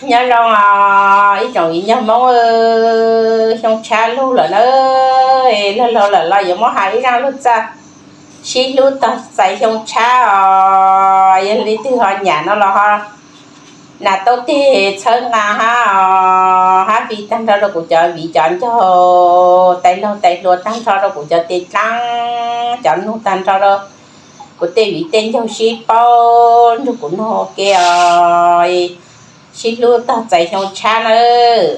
Nyob zoo os ib tsoom viv ncaus Hmoob, xyoo tshab lug lawm na, lug lug lawm los yuav muab has ib zaj lug txawj sib hlub txog txais xyoo tshab os. Yog leej twg ho nyiam no los ho nas taub teg txhawb nqa hab os, hab fij tag nrho rau kuv cov viv cov ncaus tais laug tais hluas, tag nrho rau kuv cov tes dlaab, cov nug tag nrho rau kuv tej viv tej ncaus sib paub nrug kuv nug ua ke os, sib hlub txog txais xyoo tshab nawb.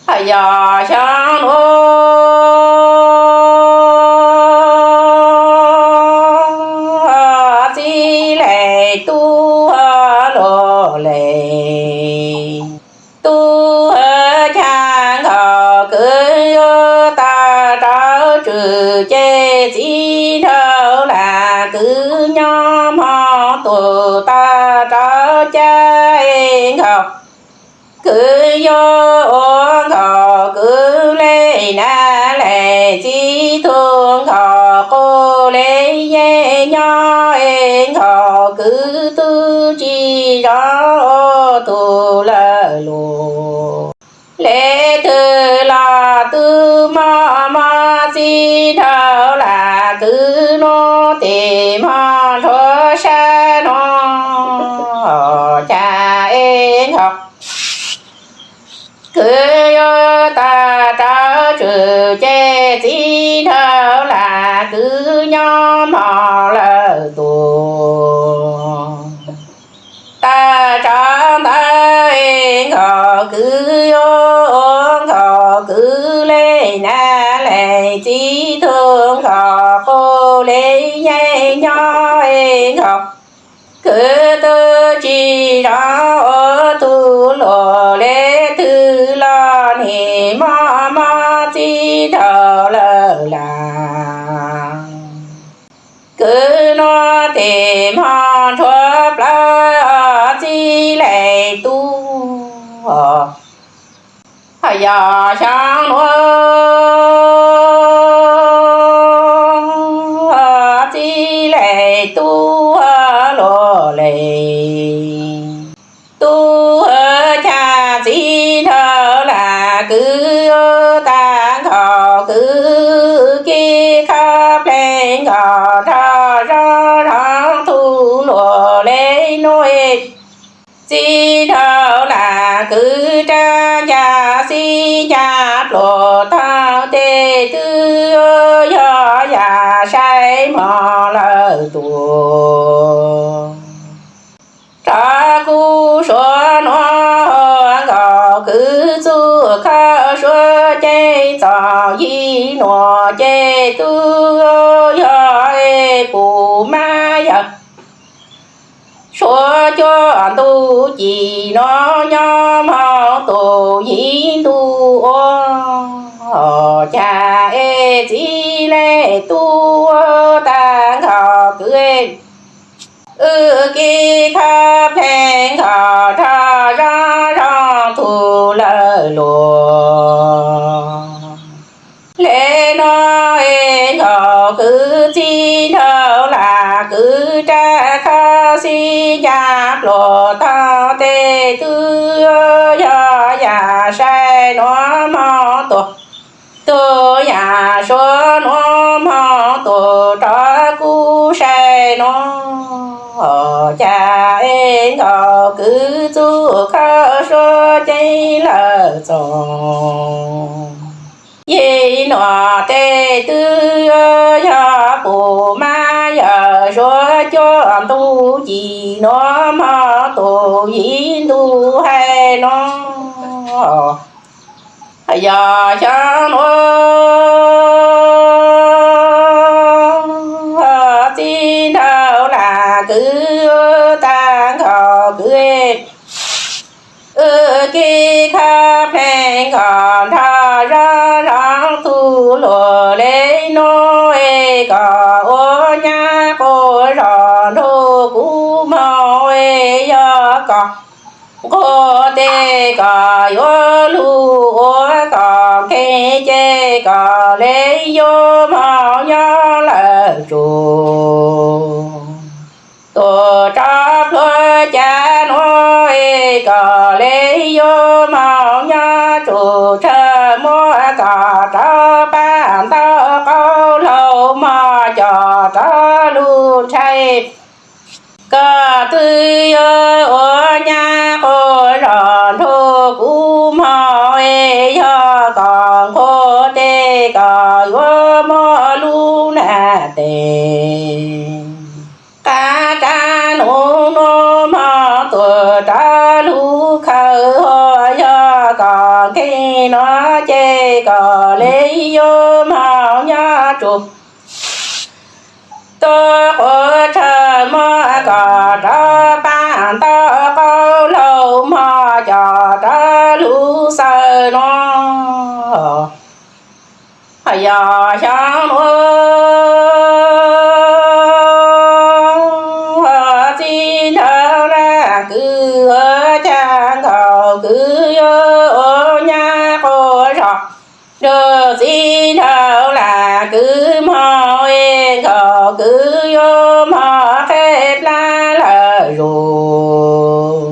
Hos yog xyoo nuav txiv leej tub luag leej tub, ca nkauj kwv yuav tag rau tswm ces txiv nraug lam kwv nyob hmo tus tag rau ca nkauj kwv yuav ua nkauj kwv le na, leej txiv tug nkauj qub le yeej nyob es nkauj kwv tub tsis zov ua tug lawm lug. Le twg los twb mob mob, txiv nraug lam kwv nuav tes hmo nrhuav sab nuav, ca es nkauj kwv yuav tag rau tswm ces txiv nraug lam kwv nyob hmo lawm tus. Tag rau ntawd nkauj kwv yuav ua nkauj kwv le na, leej txiv tug nkauj qub le yeej nyob es nkauj kwv tub tsis zov ua tug lug. Le twg los nim mob mob, txiv nraug lawm lam kwv nuav tes hmo nrhuav plawv, txiv leej tub. Hos yog xyoo nuav txiv leej tub luag leej tub, ca txiv nraug lam kwv tag nkauj kwv, kib khab pleg nkauj nrog zov zov tug luag le nuav. Txiv nraug lam kwv rab ncas xib ncas pluas taug tes twb yog yam saib hmo lawm tus. Rov kuv suav nuav nkauj kwv txuj khawb suav ceeb txom yig nuav ces twb yog es puj mab yawg suav cuaj ntuj ci nuav nyob hmo tus yig ntuj ua, ca es txiv leej tub tag nkauj kwv, wb kib khawb pleg nkauj nrog zov zov tug lawm lug. Le nuav es nkauj kwv txiv nraug lam kwv rab khawb xib ncas pluas taug tes twb yog yam saib nuav hmo tus, tus yam suav nuav hmo tus rov kuv saib nuav, ca es nkauj kwv txuj khawb suav ceeb lawm txom yig nuav tes twb yog puj mab yawg suav cuaj ntuj ci nuav hmo tus yig ntuj hais nuav. Yog xyoo nuav txiv nraug lam kwv tag nkauj kwv, wb kib khawb pleg nkauj nrog zov zov tug lug le nuav es koj ua nyab quas zog nrug kuv moog es yog koj nquag tes koj yuav lug ua koj nkeeg ces koj le yuav moog nyob lawm tsuj. Tus rov pluag ca nuav es Koj le yuav moog nyob tsum tshav muab koj rov pab ntau qaub hlau mog coj rov lug ntshai. Koj twb yuav ua nyab quas zog nrug kuv mog es yog koj nquag tes koj yuav muab lub nag tes qab rab nub nub mog tuaj rov lug khaws. Yog koj nkeeg no ces koj le yuav moog nyob tsum tuaj quas tshav muab koj rov pab ntau qaub hlau mog coj rov lug xaws no. Yog xyoo nuav txiv nraug lam kwv ua cas nkauj kwv yuav ua nyab quas zog nrug txiv nraug lam kwv mog es nkauj kwv yuav mog qheb plab lawm zus.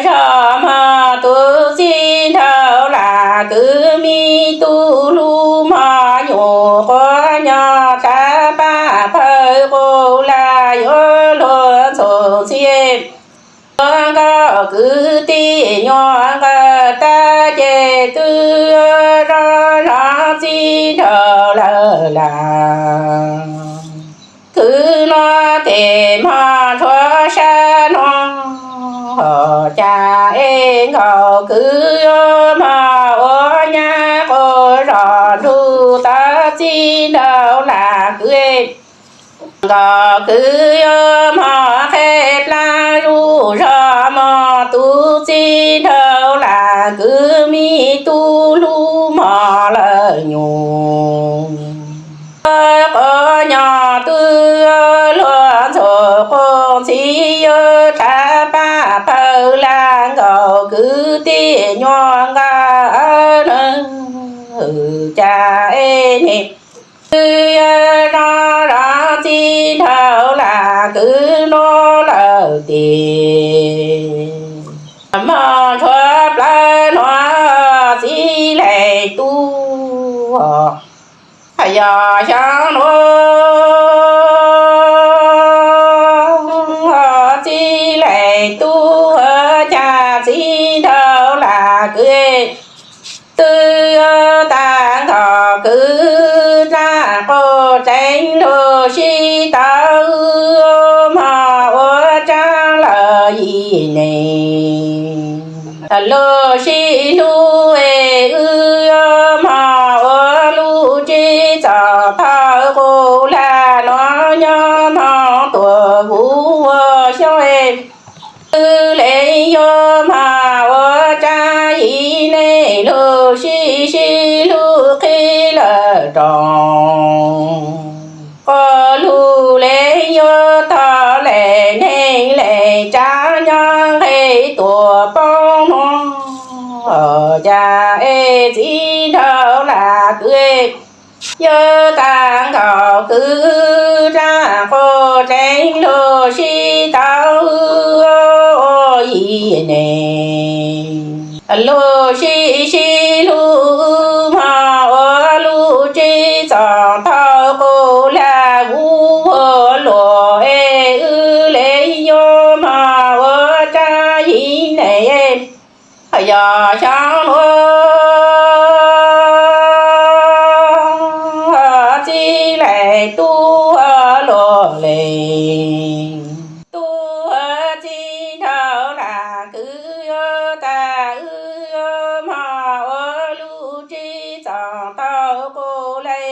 Zog mog tus txiv nraug lam kwv me tub hlub mog nyuam quas nyob rhav paj phawj quas lam yuav luag ntxhua ntxhi. Ua nkauj kwv tij nyuam nqaij tag ces twb zog zog txiv nraug lawm lawm. Kwv nuav tes mog nrhuav sab nuav, cas es nkauj kwv yuav mog ua nyab quas zog nrug tau txiv nraug lam kwv. Nkauj kwv yuav mog qheb plab zuj zog mog tus txiv nraug lam kwv me tub hlub mog lawm nyuam quas nyob twb luag ntxhua quas ntxhi yuav rhav paj phawj lam nkauj kwv tij nyuam nqaij neeg. Cas es ne kwv yuav zog zog txiv nraug lam kwv nuav lawm tes mog nrhuav plawv nuav txiv leej tub. Yog xyoo nuav txiv leej tub ua cas txiv nraug lam kwv twb tag nkauj kwv rab quas tseeb lug sib tau mog ua tsaab lawm yim neeg. Lug sib hlub es wb mog ua lub tsev txom tau quas lam nuav nyob moog tuaj vuv ua xyoob es wb le yuav mog ua tsaab yim neeg lug sib sib hlub qhib lawm rau quas lug le yuav tog le neeg le tsaab nyob nqe tuaj poob nuav. Cas es txiv nraug lam kwv yuav tag nkauj kwv rab quas tseeb lug sib tau yim neeg lug sib sib hlub mog ua lub tsev txom tau quas lam vuv ua luam es wb le yuav mog ua tsaab yim neeg. Yog xyoo nuav txiv leej tub luag le tub txiv nraug lam kwv yuav tag wb yuav mog ua lub tsev txom tau quas le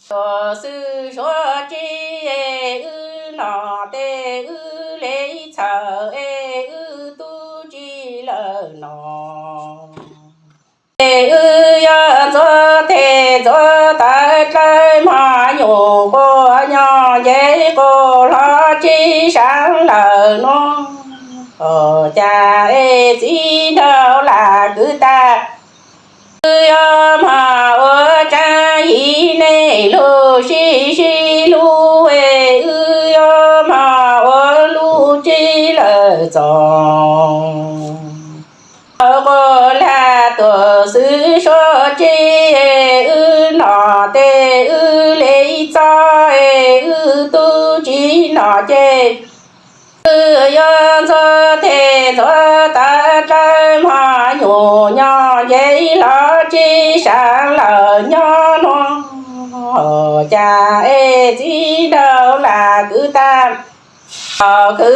tuaj xwb suav tsev es wb noj tes wb le txhawm es wb tub tsi lawm no. Es wb yuav ntxuav tes ntxuav taw dlawb mog nyuam quas nyob nce quas hlo tsev sab lawm nuav. Cas es txiv nraug lam kwv tag wb yuav mog ua tsaab yim neeg lug sib sib hlub es wb yuav mog ua lub tsev lawm txo. Quas lag tuam xwb suab tsi, wb nom tes wb li txo, wb tub tsis nom ces wb yuav ntxuav tes ntxuav taw dlawb mog, nyuam nyob nce los tsis sab lawm nyob no. Cas es txiv nraug lam kwv tag, kwv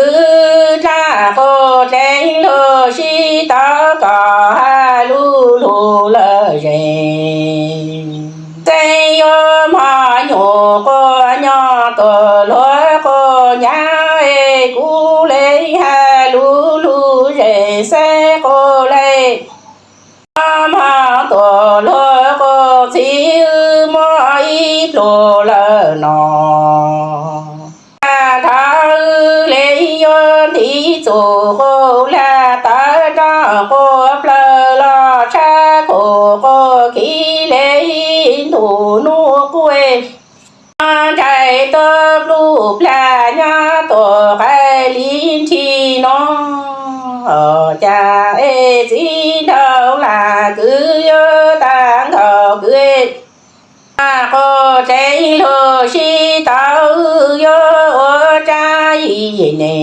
dlaab quas dleev lug sib tau kom has lug lug lawm zes. Xeeb yuav mog nyuam quas nyob tuam luag quas nyaab, kuv le has lug lug zes xeeb quas le. Mog tuam luag quas txhib wb muaj ib pluag lawm no. Tag nrho wb le yuav ntiv txuj quas lag tawv roj quas plawg los tshab khum quas khiv le ntuj nub quas ntsais tuab pluj plag nyob tuam qaim li nthi no. Cas es txiv nraug lam kwv yuav tag nkaus kwv, quas dleev lug sib tau yuav ua dlaab yim ne.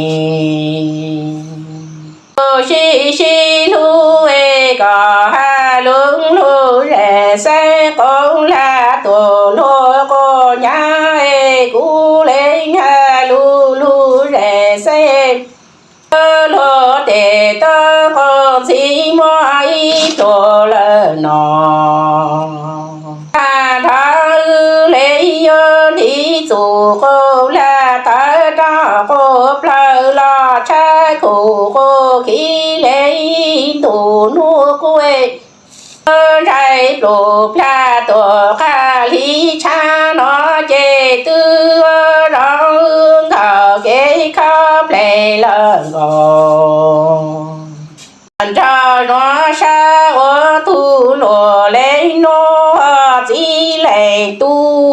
Lug sib sib hlub es kom has lug lug zes xeeb quas lag tuam luag quas nyaab, kuv le has lug lug zes xeeb luag tes tuab quas txhib muaj ib pluag lawm no. Tag nrho wb le yuav ntiv txuj quas lag tawv roj quas plawg los tshab khum quas khiv le ntuj nub quas ntsais pluj plag tuam qab li tshab no ces twb zoo nkauj kev kho plej lawm nkaus. Nraug nuav sab ua tug luag le nuav txiv leej tub